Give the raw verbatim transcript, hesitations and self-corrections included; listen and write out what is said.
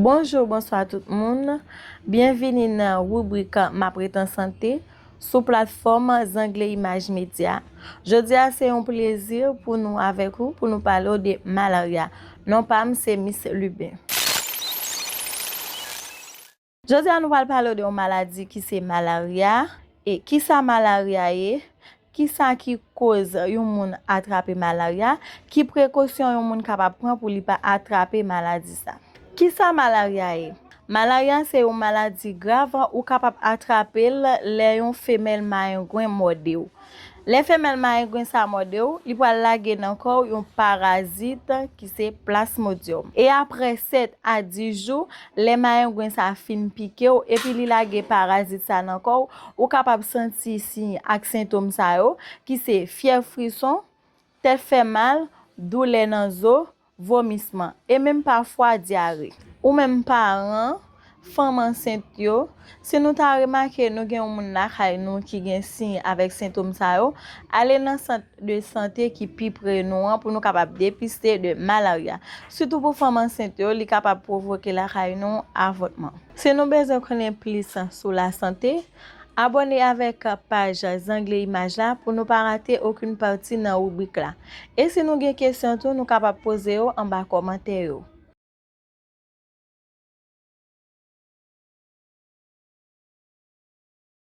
Bonjou, bonswa tout moun. Byenvini nan ribrik M ap ret an sante sou platfòm Zangle Imaj Medya. Jodi a se yon plezi pou nou avèk ou, pou nou pale w de malarya. Non pa m se Miss Lubin. Jodi a nou pral pale w de yon maladi ki se malarya. E kisa malarya ye? Kisa ki koz yon moun atrape malarya? Ki prekosyon yon moun kapab pran pou li pa atrape maladi sa? Kisa malarya ye? Malarya se yon maladi grav, ou kapab atrape l lè yon femèl mayengwen mòde w. Lè femèl mayengwen sa mòde w, li pral lage nan kò w yon parazit ki se plasmodyòm. E apre sèt a dis jou, lè mayengwen sa fin pike w epi li lage parazit sa nan kò w, ou kapab santi siy ak sentòm sa yo, ki se fyèv, frison, tèt fè mal, doulè nan zo, vomisman, e menm pafwa dyare. Ou menm paran, fanm ansent yo, si nou ta remake nou gen yon moun lakay nou ki gen siy avèk sentòm sa yo, ale nan sant de sante ki pi pre nou an pou nou kapab depiste de malarya. Sitou pou fanm ansent yo, li kapab pwovoke lakay nou avòtman. Si nou bezwen konnen plis sou lasante, abòne avèk paj Zangle Imaj la pou nou pa rate okenn pati nan ribrik la. E si nou gen kesyon tou, nou kapab poze yo anba kòmantè yo.